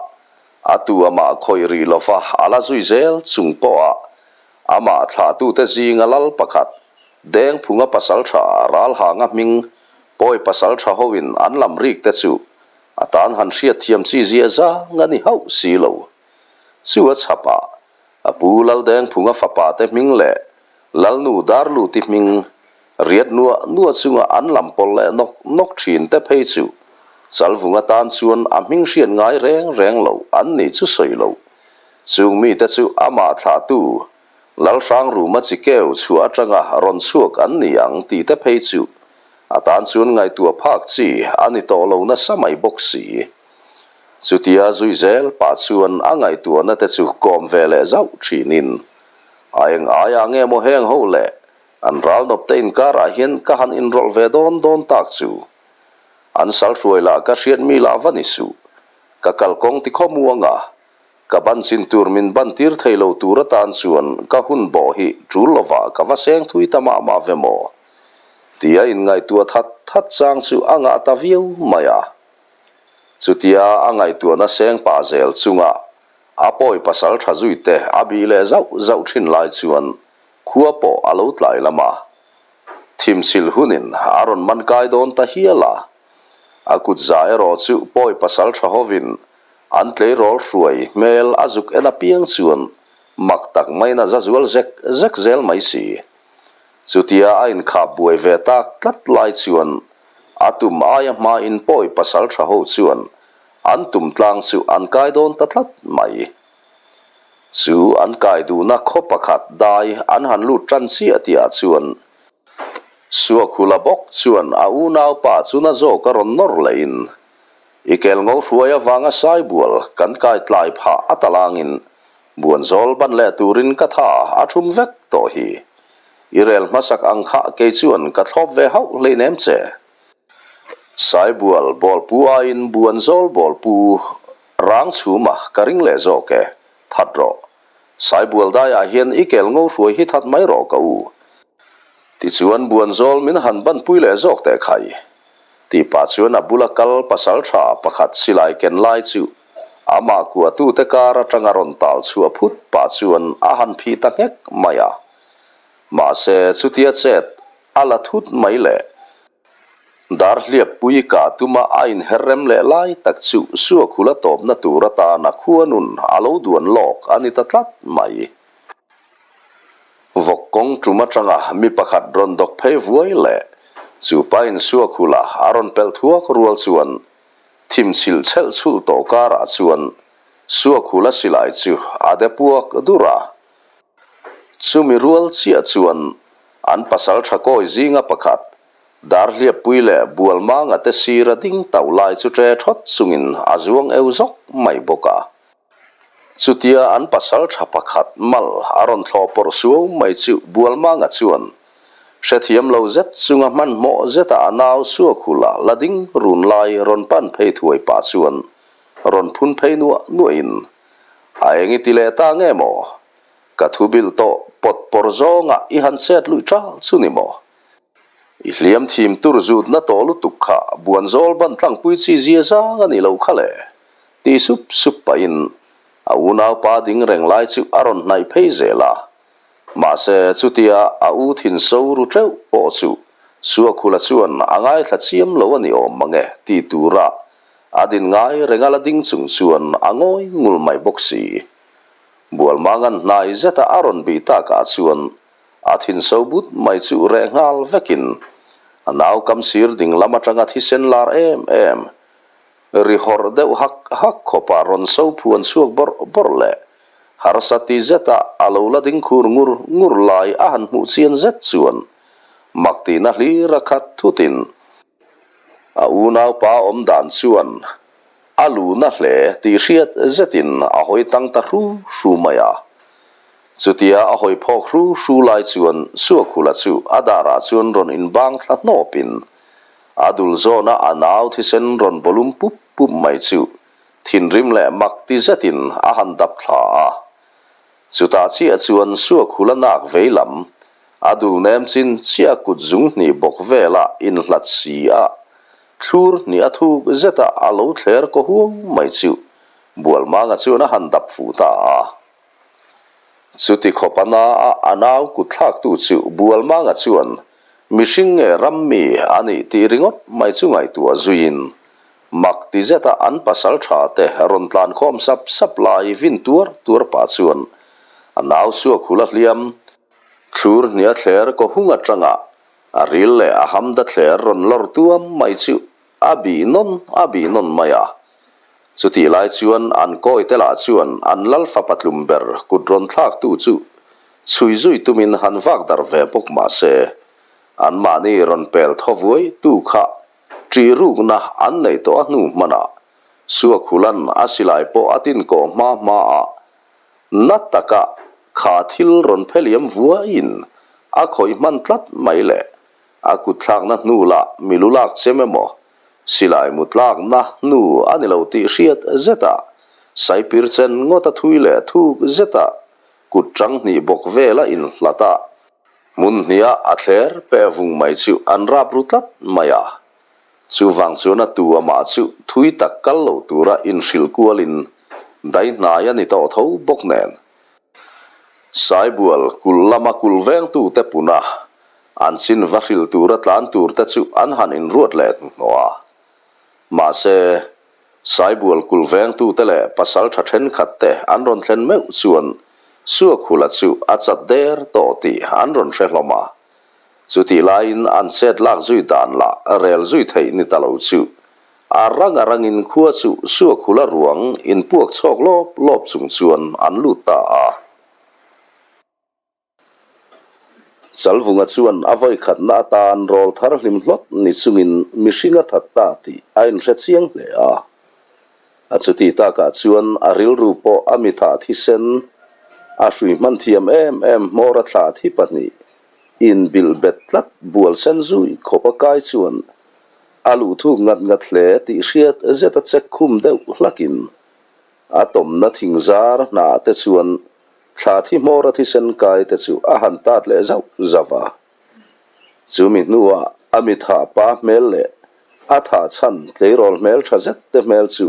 a tu amah khawih rih lova a la zui zel chung pawha amah thlahtute zinga lal pakhat Dengphunga pasaltha Ralhanga hming pawi pasaltha hoin an lam rik te chu a tan han hriat thiam chi zia zang a ni hauh si lo. Chu a chhapah a pu Laldengphunga fapa te hming leh Lalnu Darluti hming riat nuah nuah chunga an lam pawlh leh nawk nawk thin te phei chu Chalvunga tan chuan a hming hriat ngai reng reng lo an nih chu sawi lo. Chung mite chu amah thlahtu Lalhrangruma chi keu chhuah atanga rawn chhuak an ni ang tih te phei chu a tan chuan ngaihtuah phak chi a ni tawh lo nasa mai bawk si. Chutia zui zel pah chuan a ngaihtuahna te chu kawm ve leh zauh thinin a eng aiah nge maw heng ho leh an ralnawp te inkarah hian ka han inrawlh ve dawn dawn tak chu. An salhruai lah ka hriat mi lah va ni suh. Ka kalkawng ti khawmuang a, Ka ban chin tur min ban tir thei lo tur atan chuan ka hun bawh hi tul lovah ka va seng thui ta mah mah ve maw? Tia inngaihtuah that that chang chu a ngah ta viau mai a. Chutia a ngaihtuahna seng pah zel chunga a pawi pasal tha zui te a bih leh zauh zauh thin lai chuan khua pawh a lo tlai lam a. Thimchhilh hunin a rawn man kai dawn ta hial a. A kut za erawh chu pawi pasal tha hovin An tleirawl hruai hmel a zuk en apiang chuan mak tak maiin a za zual zek zek zel mai si. Chutia a inkhap buai ve tak tlat lai chuan a tum aia hmain pawi pasal tha ho chuan an tum tlang chu an kai dawn ta tlat mai. Chu an kai duhna khaw pakhat dai an han lut tan chiah tihah chuan Suakhula bawk chuan a unaupa chu na zawk a rawn nawr lehin, I kel ngo hruai avanga Saibual kan kai tlai phah a talangin Buanzawl ban leh turin ka tha a thum vek tawh hi. I rel hmasak ang kha kei chuan ka thlawp ve hauh hleinem che. Saibual bawlpu aiin Buanzawl bawlpu Rang chhuma ka ring leh zawk e, that rawh. Saibual daiah hian i kel ngo hruai hi that mai rawh ka u. Tichuan Buanzawl min han banpui leh zawk teh khai. Tih pah chuan a bula kal pasal tha pakhat silai ken lai chu amah kuahtute kar atanga rawn tal chhuah phut pah chuan a han phih ta nghek mai a. Mahse chutia chet a la thut mai le. Darhliappui kah tuma a inher rem leh lai tak chu Suakhula tawpna tur atana khua nun a lo duan lawk a ni ta tlat mai. Vawk kawng tum atanga mi pakhat rawn dawk phei vuai leh chu pain Suakhula a rawn pelh thuak rual chuan thim chhilh chhelh chhulh tawh karah chuan Suakhula silai chu a de puak dur a. Chumi rual chiah chuan an pasal tha kawi zinga pakhat, Darhliappui leh Bualmanga te sira ding tauh lai chu ṭe ṭhawt chungin a zuang eu zawk mai bawk a. Chutia an pasal tha pakhat mal a rawn thlawh pawrh suau mai chu Bualmanga chuan hrethiam lo zet chunga hmanhmawh zeta a nau Suakhula la ding run lai rawn pan phei thuai pah chuan rawn phun phei nuah nuahin A eng i ti leh ta nge maw? Ka thu bilh tawh pawt pawr zawngah i han chet luih ṭal chu ni maw? I hliam thim tur zutna tawh lutuk kha buanzawl ban tlangpui chi zia zang a nih lo kha le, ti sup sup pahin a unaupa ding reng lai chu a rawn hnaih phei zel a. Mahse chutia a u thin so ru ṭeuh pawh chu Suakhula chuan a ngaithla chiam lo a ni awm mange ti tura A din ngai reng a la ding chung chuan a ngawi ngul mai bawk si. Bualmangan hnai zeta a rawn bih takah chuan a thin so but mai chu reh nghal vekin a nau kam sir ding lam atanga thisen lar em em ri hawrh deuh hak hak khawpa rawn so phuan chhuak bawrh bawrh leh harsa ti zeta a lo la ding khur ngur ngur lai a han hmuh chian zet chuan mak tihna hlir a khat thutin A unaupa awm dan chuan a luhna hle tih hriat zetin a hawi tang ta hru hru mai a. Chutia a hawi phawk hru hru lai chuan Suakhula chu a darah chuan rawn inbang thla hnawpin a dul zawna a nau thisen rawn bawlum pup pup mai chu thinrim leh mak ti zetin a han dap thla a. Chutah chiah chuan Suakhula nak vei lam A dul nem chin chiah kut zung hnih bawk vela inhlat si a, thlur hnih a thuk zeta a lo thler kaw huau mai chu Bualmanga chuan a han dap fuh ta a. Chuti khawp a na a a nau kut thlaktu chu Bualmanga chuan mihring nge ram mi a nih tih ringawt mai chu ngaihtuah zuiin mak ti zeta an pasal tha te rawn tlan khawm sap sap lai vin tuar tuar pah chuan a nau suakhula hliam Thlur hnia thler kaw hung atanga a ril leh a hamda thler rawn lawr tuam mai chu a bih nawn a bih nawn mai a. Chutih lai chuan an kawi te lah chuan an lal fapa tlum ber kut rawn thlaktu chu chhui zui tumin han vak darh ve bawk mah se, anmahni rawn pel thaw vuai tu kha ṭih rukna an neih tawh a hnu hmanah Suakhulan a silai pawh a tin kawh hma hma a Na taka kha thil rawn pheliam vuaiin a khawih hman tlat mai le, a kut thlakna hnu lah mi lu lak chem emaw, silai mu tlakna hnu a ni lo tih hriat zeta saipir chen ngawt a thui leh thuk zeta kut chang hnih bawk vela inhlat a, hmun hniha a thler peh vung mai chu an rap ru tlat mai a. Chuvang chuan a tu amah chu thui tak kal lo tura inhrilh kualin dai hnai a ni tawh tho bawk nen. Saibual kulh lama kulh vengtute puna an chin va hrilh tura tlan turte chu an han inruat leh hnuhnawh a. Mahse, Saibual kulh vengtute leh pasal tha thenkhatte an rawn thlen meuh chuan Suakhula chu a chat der tawh tih an rawn hre hlawm a. Chutih laiin an chet lak zui dan lah rel zui theih ni ta lo chu. A rang a rangin khua chu Suakhula ruang inpuak chhawk lawp lawp chung chuan an lut ta a. Chalvunga chuan a vawikhatna atan rawl thar hlim hlawt ni chungin mihring a that ta tih a inhre chiang hle a. A chuti takah chuan a rilru pawh a mithah thisen a hrui hman thiam em em hmawr a thlah thi pahnih inbilh bet tlat bual sen zui khawp a kai chuan a luh thuk ngat ngat hle tih hriat zet a check khum deuh hlakin a tawmna thing zar hnah te chuan thla thi hmawr a thisen kai te chu a han tat leh zauh zauh a. Chumi hnuah a mi thah pa hmel leh a thah chhan tleirawl hmel tha zet te hmel chu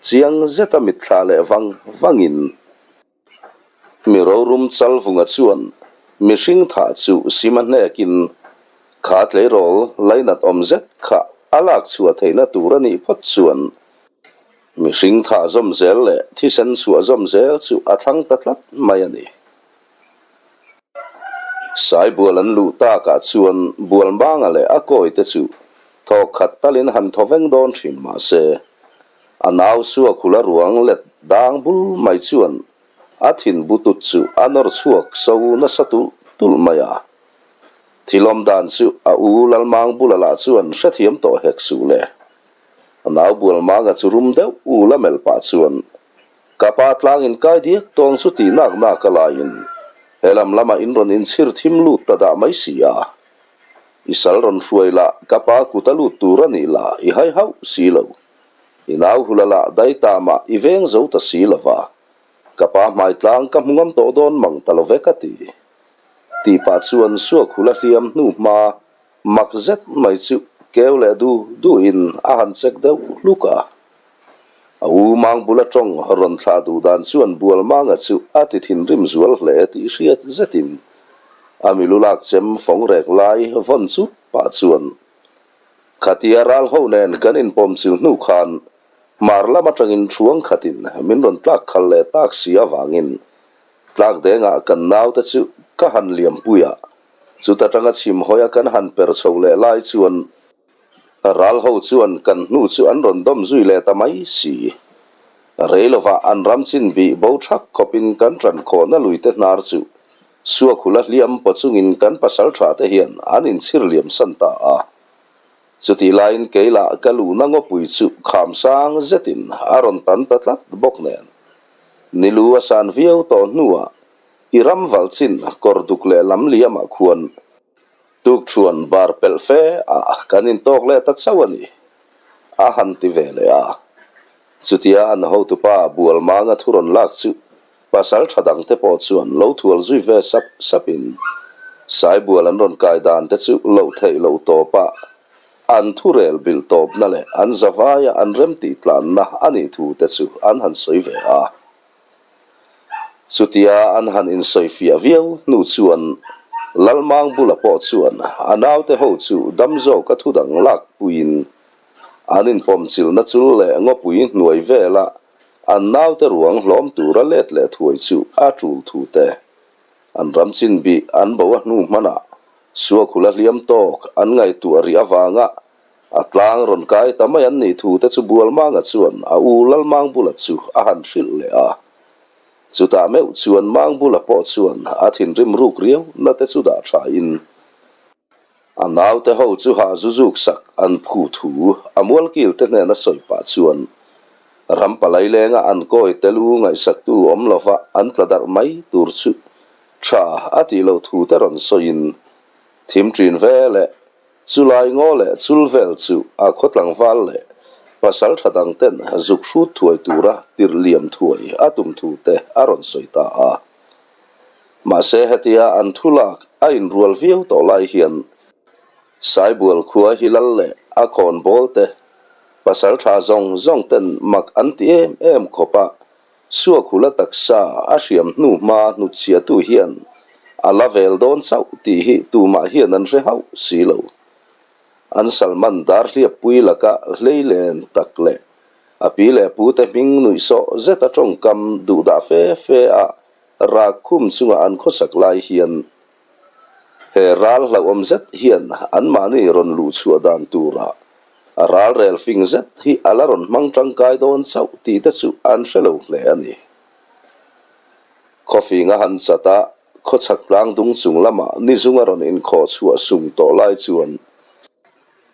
chiang zeta mitthla leh vang vangin Mi rorum Chalvunga chuan mihring thah chu sim a hnekin kha tleirawl lainat awm zet kha a lak chhuah theihna tur a nih phawt chuan mihring thah zawm zel leh thisen chhuah zawm zel chu a thlang ta tlat mai a ni. Saibual an luh takah chuan Bualmanga leh a kawite chu thawk khat talin han thaw veng dawn thin mah se, A nau suakhula ruang let dang bul mai chuan a thin butut chu a nawr chhuak so nasa tulh tulh mai a. Thil awm dan chu a u Lalmang bula lah chuan hrethiam tawh hek suh le. A nau Bualmanga chu rum deuh u la melh pah chuan Ka pa tlang in kai diak tawng chu tih nak nak a laiin he lam lamah in rawn inchhir thim lut ta dah mai si a. I sal rawn hruai lah, ka pa kut a lut tur a nih lah i hai hauh si lo. I nau hula lah dai ta mah i veng zo ta si lo va. Ka pa hmai tlang ka hmu ngam tawh dawn mang ta lo ve ka ti. Tih pah chuan suak hula hliam hnu hma mak zet mai chu keu leh du duhin a han check deuh hluk a. A u mang bula tawng rawn thlah duh dan chuan Bualmanga chu a ti thinrim zual hle tih hriat zetin a milu lak chem fawng rek lai vawn chut pah chuan Khatia ral ho nen kan inpawm chil hnu khan hmar lam atangin thuang khatin min rawn tlak khal leh tak si avangin tlak dengah kan naute chu ka han liampui a, chuta tanga chhim hawia kan han per chho leh lai chuan Ral ho chuan kan hnu chu an rawn dawm zui leh ta mai si. Rei lovah an ram chin bih bo thak khawpin kan ṭan khawhna luite hnar chu Suakhula hliam paw chungin kan pasal ṭha te hian an inchhir liam san ta a. Chutih laiin kei lah ka luhna ngawpui chu kham sang zetin a rawn tan ta tlat bawk nen. Nilu a san viau tawh hnuah i ram valh chin kawr duk leh lam liamah khuan Tukṭhuan bar pelh fe ah kan intawk leh ta chauh a ni, a han ti ve leh a. Chutia an hotupa Bualmanga thu rawn lak chu pasal ṭha dangte pawh chuan lo thual zui ve sap sapin Saibual an rawn kai dan te chu loh theih loh tawpah an thurel bilh tawpna leh an zavaia an remtih tlanna a nih thu te chu an han sawi ve a. Chutia an han insawifiah viau hnu chuan Lalmang bula pawh chuan a naute ho chu dam zawka thu dang lak puiin an inpawmchilhna chul leh ngawpui hnuai vela an naute ruang hlawm tura let leh thuai chu a tul thu te an ram chin bih an bo a hnu hmanah Suakhula hliam tawk an ngaihtuah rih avanga A tlang rawn kai ta mai an nih thu te chu Bualmanga chuan a u Lalmangbula chu a han hrilh leh a. Chutah meuh chuan Mangbula pawh chuan a thinrim ruk riau na te chu dah tha in a naute ho chu hah zu zuk sak an phu thu a mualkil te hnena sawi pah chuan ram palai lenga an kawi te lu ngaihsaktu awm lova an tla darh mai tur chu tha a tih loh thu te rawn sawiin thim ṭin ve leh Chulai ngaw leh chul vel chu a khaw tlangval leh pasal tha dang ten zuk hrut thuai tura tirh liam thuai a tum thu te a rawn sawi ta a. Mahse hetia an thu lak a inrual viau tawh lai hian Saibual khua hi lal leh a khawn bawl te pasal tha zawng zawng ten mak an ti em em khawp a, Suakhula taksa a hriam hnu hma hnutchhiatu hian a la vel dawn chauh tih hi tumah hian an hre hauh si lo. An Salman Darhliappui laka hleilen tak leh a pi leh pute hming nuihsawh zeta tawngkam duhdah fe fe a rak khum chunga an khawsak lai hian he ral hlauhawm zet hian anmahni rawn luhchhuah dan turah. A ralrel fing zet hi a la rawn hmang tangkai dawn chauh tih te chu an hre lo hle a ni. Khawfing a han chat a, khawchhak tlang dung chung lamah nizung a rawn inkhawh chhuah sung tawh lai chuan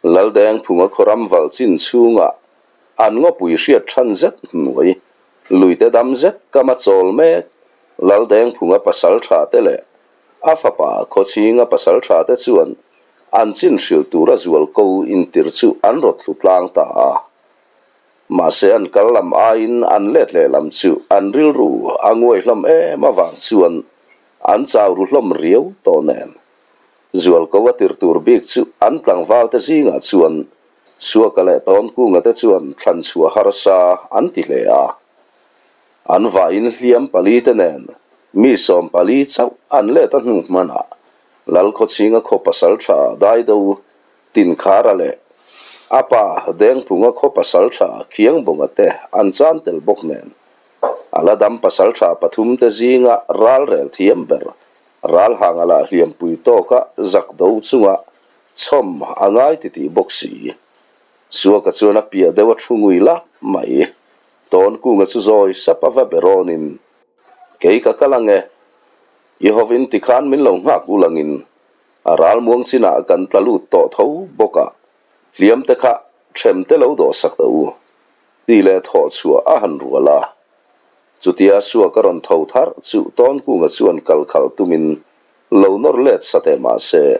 Laldengphunga khawram val chin chhungah an ngawpui hriat than zet hnuai luite dam zet kama chawl mek Laldengphunga pasal tha te leh a fapa Khawchhinga pasal tha te chuan an chin hrilh tura zual ko intir chu an rawt thlu tlang ta a. Mahse an kal lam aiin an let leh lam chu an rilru a nguai hlawm em avang chuan an chau ru hlawm riau tawh nen. Zualko a tir tur bik chu an tlangval te zingah chuan Suaka leh Tawnkunga te chuan thlan chhuah harsa an ti hle a. An vain hliam pali te nen mi 14 chauh an let a hnu hmanah Lalkhawchhinga khaw pasal tha Daido Tinkhara leh a pa Dengphunga khaw pasal tha Khiangbawnga te an chan tel bawk nen a la dam pasal tha pathum te zinga ralrel thiam ber Ralhanga lah hliampui tawka zak do chunga chhawm a ngai titih bawk si. Suaka chuan a piah deuh a thu ngui lak mai. Tawnkunga chu zawi sap a va be rawnin, Kei ka kal ang e. I hovin tikhan min lo nghak ulangin a ralmuang chinah kan tla lut tawh tho bawk a, hliam te kha ṭhem te lo dawhsak ta u, tih leh thawh chhuah a han rual a. Chutia suak a rawn tho tharh chu Tawnkunga chuan kal khalh tumin lo nawr let sa teh mah se,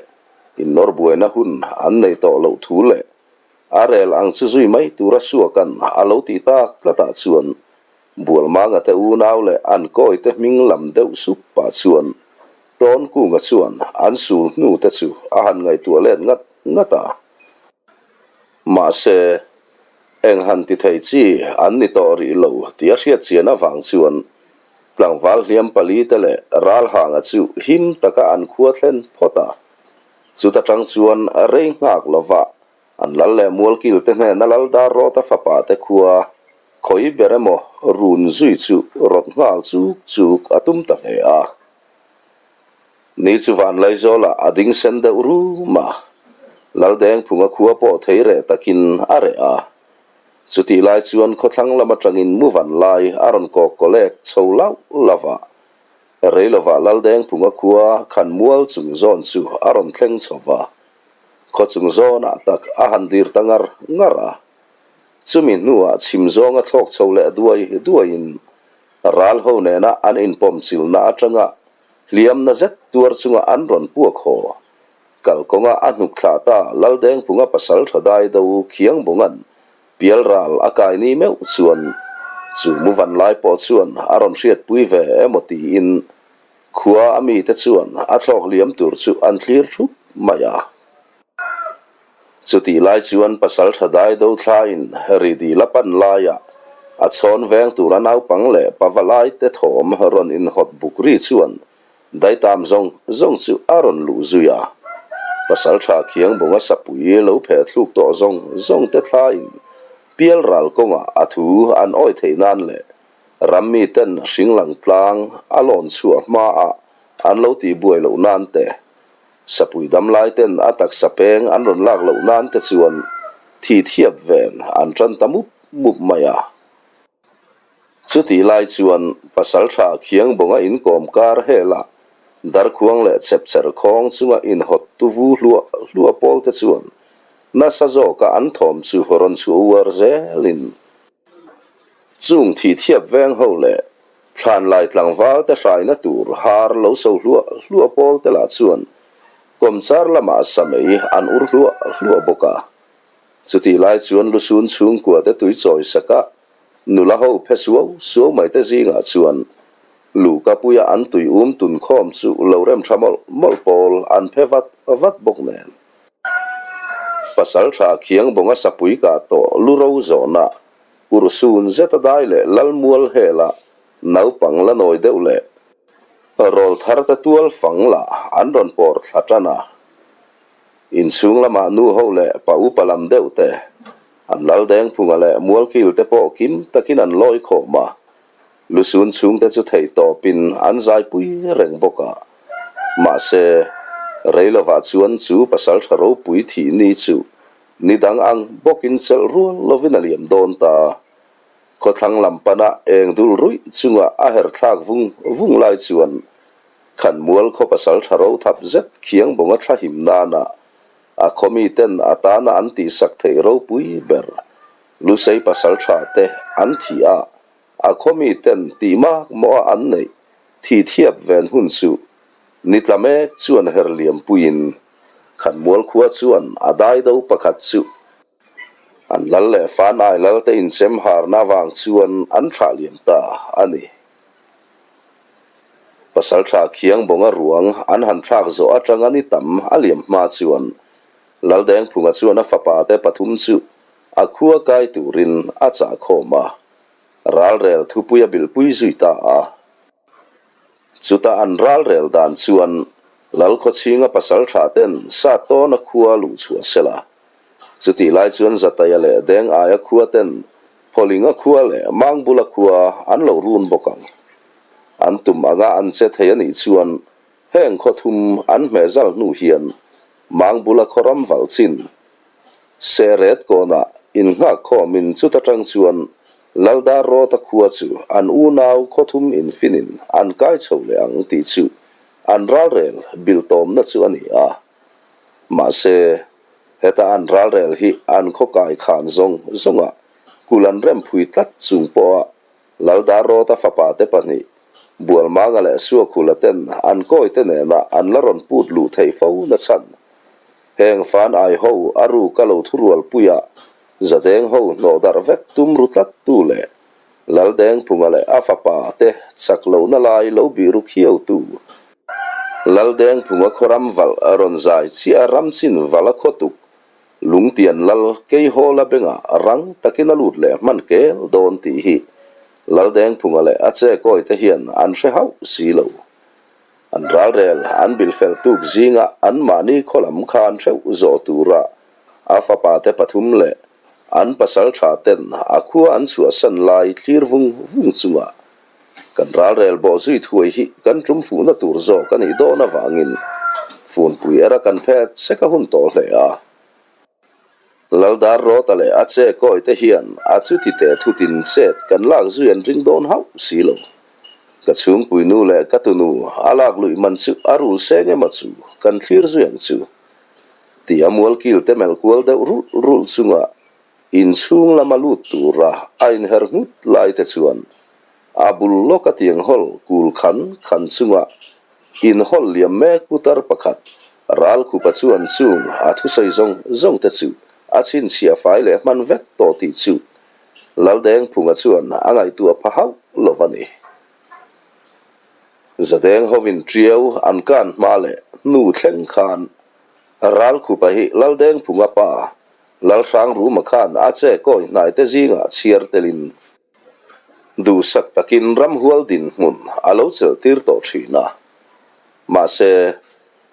innawr buaina hun an nei tawh loh thu leh a rel ang chu zui mai tura suakan a lo tih tak tlatah chuan Bualmanga te unau leh an kawite hming lam deuh sup pah chuan Tawnkunga chuan an sul hnu te chu a han ngaihtuah let ngat ngat a. Mahse, eng han ti thei chi an ni tawh rih lo tih a hriat chian avang chuan tlangval hliam pali te leh Ralhanga chu him taka an khua thlen phawt a. Chuta tang chuan rei nghak lova an lal leh mualkil te hnena lal dar rawta fapa te khua khawi ber emaw run zui chu rawt nghal chuk chuk a tum ta hle a. Ni chu Vanlaizawlah a ding sen deuh rum a, Laldengphunga khua pawh thei reh takin a reh a. Chutih lai chuan khawthlang lam atangin mu van lai a rawn kawk kawlek chho lauh lauh a. Reilovah Laldengphunga khua khan mual chung zawn chu a rawn thleng chho va, khaw chung zawnah tak a han dir ta ngar ngar a. Chumi hnuah chhim zawnga thlawk chho leh duai duaiin ral ho nena an inpawm chilna atanga hliamna zet tuar chunga an rawn puak haw. Kalkawnga a hnuk thlah ta Laldengphunga pasal tha dai do Khiangbunga'n pialral a kai ni meuh chuan chu muvan lai pawh chuan a rawn hriatpui ve emaw tiin khua a mite chuan a thlawk liam tur chu an thlir thup mai a. Chutih lai chuan pasal tha dai do thlain Ridil a pan laiah a chhawn veng tura naupang leh pavalai te thawm rawn inhawt buk ri chuan daitam zawng zawng chu a rawn luh zui a. Pasal tha Khiangbunga sapui lo pheh thluk tawh zawng zawng te thlain pialral kawngah a thu an awi theih nan leh rammi ten hringlang tlang a lawn chhuah hmaah an lo tihbuai loh nan te Sapui dam lai ten a taksa peng an rawn lak loh nan te chuan thi thiap ven an tan ta mup mup mai a. Chutih lai chuan pasaltha Khiangbawnga inkawm kar hela darkhuang leh chhepchher khawng chunga inhawt tu vu hluah hluah pawl te chuan nasa zawka an thawm chu rawn chhuah uar zelin Chung thih thiap veng ho leh thlanlai tlangval te hraina tur har lo so hluah hluah pawl te lah chuan kawmchar lamah samei an ur hluah hluah bawk a. Chutih lai chuan lusun chhungkua te tui chawi saka nula ho phe suau suau mai te zingah chuan luhkapuia an tui um tun khawm chu lo rem tha mawlh mawlh pawl an phe vat vat bawk nen. Pasaltha Khiangbawnga sapui kah tawh lu ro zawhna urhsun zeta dai leh Lalmual hela naupang la nawi deuh leh rawl thar te tual fang lah an rawn pawr thla tan a. Inchhung lamah nu ho leh pa upa lam deuh te, an Laldengphunga leh Mualkil te pawh kim takin an lawi khawm a. Lusun chhungte chu theih tawpin an zaipui reng bawk a. Mahse, Reilovah chuan chu pasaltha ropui thih ni chu Ni dang ang bawkin chelh rual lovin a liam dawn ta. Khawthlang lam pana eng dul ruih chunga a her thlak vung vung lai chuan Khanmual khaw pasal tha ro thap zet khiang bawnga thla him nana a khaw miten a tana an tihsak theih ropui ber Lusei pasal tha te an thih a, a khaw miten tih mak mawha an neih thih thiap ven hun chu ni tla mek chuan her liam puiin Khanmual khua chuan a daido pakhat chu An lal leh fan ai lal te inchem harna avang chuan an thlah liam ta a ni. Pasaltha khiang bawnga ruang an han thlak zawh atanga ni tam a liam hma chuan Laldengphunga chuan a fapa te pathum chu a khua kai turin a chah khawm a, ralrel thupui a bilhpui zui ta a. Chuta an ralrel dan chuan Lalkhawchhinga pasaltha ten sa tawna khua luh chhuah sela. Chutih lai chuan Zataia leh Deng aia khua ten Phawlinga khua leh Mangbula khua an lo run bawk ang. An tum anga an che thei a nih chuan heng khaw thum an hmehzal hnu hian Mangbula khaw ram val chin Sehret kawnah innghak khawmin chuta tang chuan Laldar Rawta khua chu an unau khawthum infinin an kai chho leh ang tih chu an ralrel biltawmna chu a ni a. Mahse, heta an ralrel hi an khaw kai khan zawng zawngah kul an remphui tlat chung pawha Laldar Rawta fapa te pahnih, Bualmanga leh Suakhula ten an kawite nena an la rawn put luh theih fo na chhan. Heng fan ai ho a ruk a lo thurualpuia Zadeng ho hnawh darh vek tum ru tlat tu leh Laldengphunga leh a fapa te chak lohna lai lo bih ru khiau tu. Laldengphunga khawram valh rawn zai chiah ram chin vala khawtuk Lungtian lal Keihawla bengah rang takin a lut leh hman kel dawn tih hi Laldengphunga leh a che kawite hian an hre hauh si lo. An ralrel an bil fel tuk zinga anmahni khaw lam khan hreuh zawh tura a fapate pathum leh an pasal tha ten a khua an chhuahsan lai thlir vung vung chunga kan ralrel bawh zui thuai hi kan tum fuhna tur zawk a nih dawn avangin funpui era kan phet sek a hun tawh hle a. Laldar Rawta leh a che kawi te hian a chuti teh thutin chet kan lak zui an ring dawn hauh si lo. Ka chhungpui nu leh ka tunu a lak luih man chu a rul seng emaw chu kan thlir zui ang chu tih a mualkil te melh kual deuh rulh rulh chunga inchhung lama lut tura a inher nghut lai te chuan a bul lawka tiang hawl kul khan khan chunga inhawl liam mek putar pakhat Ralkhupa chuan chung a thusawi zawng zawng te chu a chhinchhiah fai leh hman vek tawh tih chu Laldengphunga chuan a ngaihtuah pha hauh lo va ni. Zadeng hovin Tiau an kan hma leh hnu thleng khan Ralkhupa hi Laldengphunga pa Lalhrangruma khan a che kawi hnai te zingah chhiar telin duhsak takin ramhual dinhmun a lo chelh tir tawh thin a. Mahse,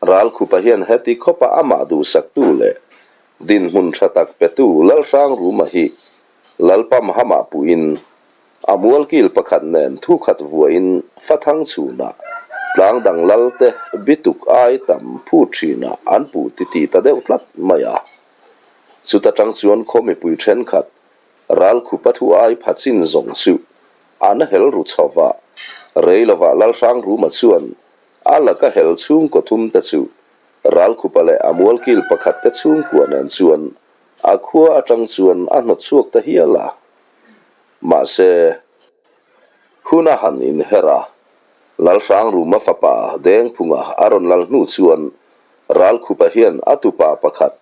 Ralkhupa hian heti khawpa amah duhsaktu leh dinhmun tha tak petu Lalhrangruma hi Lalpam hamah puhin a mualkil pakhat nen thu khat vuahin Fathang chhunah tlang dang lalte bituk ai tam phut thinah an puh titih ta deuh tlat mai a. Chuta tang chuan khaw mipui thenkhat Ralkhupa thu ai pha chin zawng chu an hel ru chho va, rei lovah Lalhrangruma chuan A laka hel chhungkaw thum te chu Ralkhupa leh a mualkil pakhat te chhungkua nen chuan a khua atang chuan a hnawt chhuak ta hial a. Mahse, hun a han inher a, Lalhrangruma fapa Dengphunga a rawn lal hnu chuan Ralkhupa hian a tupa pakhat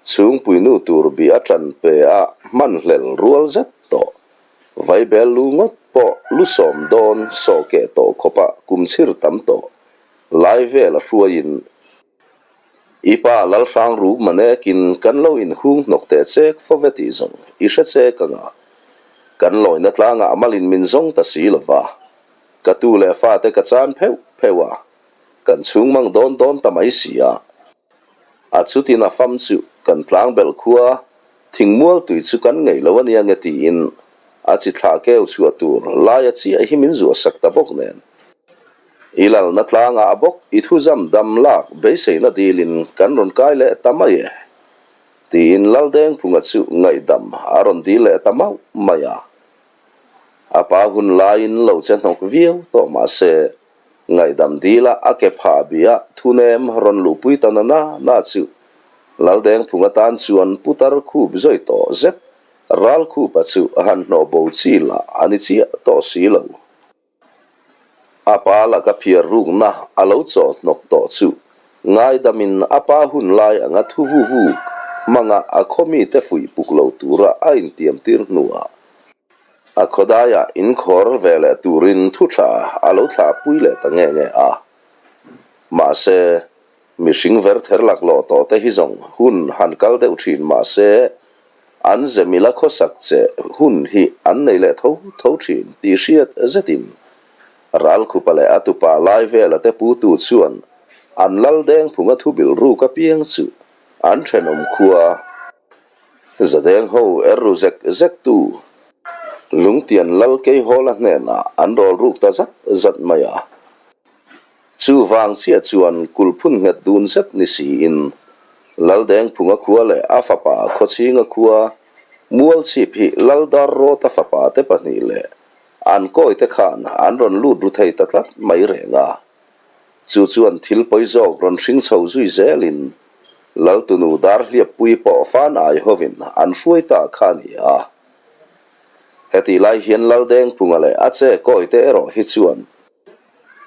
chhungpuinu tur bi a tan pe a hmanhlel rual zet tawh. Vaibel lu ngawt pawh lu sawm dawn sawh keh tawh khawpa kum chhir tam tawh lai vel a hruaiin i pa Lalhrang ru manekin kan lo inhung hnawk teh chek fo ve tih zawng i hre chek anga kan lawina tlangah malin min zawng ta si lova ka tu leh fate ka chan pheuh pheuh a kan chhung mang dawn dawn ta mai si a. A chutin a fam chu kan tlang belh khua, thingmual tui chu kan ngeih lo a nia nge tiin a chi thlah keu chhuah tur laia chiah hi min zuah sak ta bawk nen. I lalna tlangah a bawk i thuzam dam lak beiseina dilin kan rawn kai leh ta mai e. Tiin Laldengphunga chu ngaihdam a rawn dil leh ta mauh mai a. A pa hun laiin lo che hnawk viau tawh mah se, ngaihdam dila a ke phah bia thunem rawn luhpui ta na na na chu Laldengphunga tan chuan putar khup zawi tawh zet Ralkhupa chu han hnawh bo chi lah a ni chiah tawh si lo. A pa laka phiar rukna a lo chaw hnawk tawh chu ngaidamin a pa hun lai anga thu vu vu hmanga a khaw mite fuih puk lo tura a intiam tir hnuah a khawdaiah inkhawr ve leh turin thu tha a lo thlahpui leh ta nge nge a. Mahse, mihring verther laklawh tawh te hi zawng hun han kal deuh thin mahse, An zemila khawsak che hun hi an nei leh tho tho thin tih hriat zetin Ralkhupa leh a tupa lai vela te putu chuan an lal dengphunga thu bil ruk apiang chu an thenawm khua zadeng ho er ru zek zek tu Lungtian lal Keihawla hnenah an rawl ruk ta zat zat mai a. Chuvang chiah chuan kulhphun nghet dun zet ni siin Laldengphunga khua leh a fapa Khawchhinga khua Mualchhip hi Laldarrawta fapa te pahnih leh an kawite khan an rawn lut ru thei ta tlat mai reng a. Chu chuan thil pawi zawk rawn hring chho zui zelin Laltunu Darhliappui pawh fan ai hovin an hruai ta kha a ni a. Hetih lai hian Laldengphunga leh a che kawite erawh hi chuan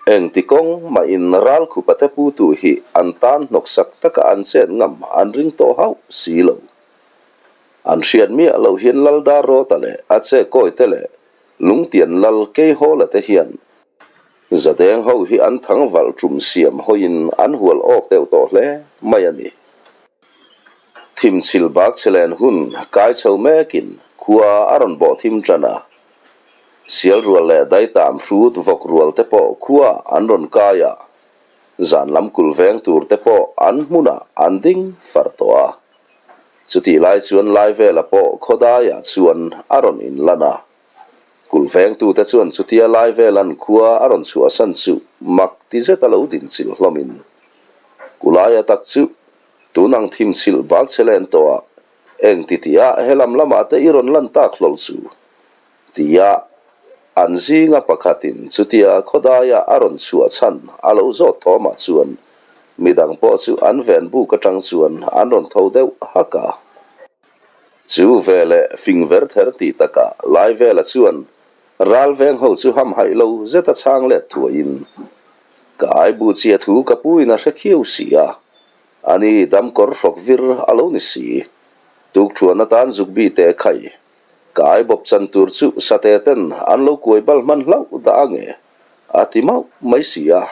Engti kawng mahin ralkhupa te putu hi an tan hnawksak taka an chet ngam an ring tawh hauh si lo. An hriat miah loh hian Laldarrawta leh a che kawite leh Lungtian Lal Keihawla te hian Zadeng ho hi an thang valh tum siam hawiin an hual awk deuh tawh hle mai a ni. Thimchhil bak chhelen hun kai chho mekin khua a rawn bawh thim tan a. Sial rual leh daitam hrut vawk rual te pawh khua an rawn kai a, zan lam kulh veng tur te pawh an hmunah an ding far tawh a. Chutih lai chuan Laivela pawh khawdaiah chuan a rawn inlan a. Kulh vengtute chuan chutia Laivelan khua a rawn chhuahsan chu mak ti zet a lo din chilh hlawmin, Kulaia tak chu tun ang thim chhilh bak che len tawh a, eng ti tih ah helam lamah te i rawn lan tak hlawlh chu? Tia an zinga pakhatin chutia khawdaia a rawn chhuah chhan a lo zawt thawmah chuan midang pawh chu an ven buk atang chuan an rawn tho deuh hak a. Chu veleh fing ver ther tih takah Laivela chuan ral veng ho chu hamhaih lo zeta chhang let thuaiin, Ka aibu chiah thu ka pu in a hre khiau si a, ani damkawr hrawk vir a lo ni si. Tukthuan atan zukbi te khai Ka ai bawp chan tur chu sate ten an lo kuai bal hman hlauh dah ang e, a ti mauh mai si a,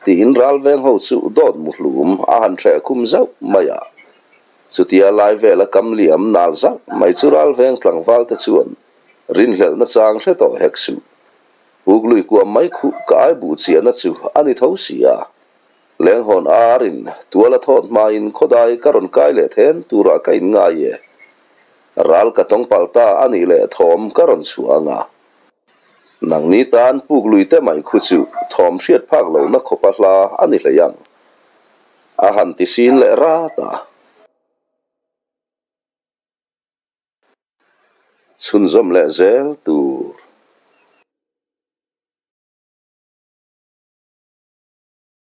tiin ral veng ho chu dawt mu hlum a han hreh khum zauh mai a. Chutia lai vela kam liam nal zauh mai chu ral veng tlangval te chuan rinhlelhna chang hre tawh hek suh. Puk lui kuam mai khuh ka ai buh chiahna chu a ni tho si a. Lenghawn arin tual a thawt hmain khawdai ka rawn kai leh then turah ka inngai e. Ral ka tawng palh ta a nih leh thawm ka rawn chhuah ang a. Nangni tan puk lui te mai khu chu thawm hriat phak lohna khawpa hla a ni hlei ang. A han ti sin leh rat a. Chhunzawm leh zel tur.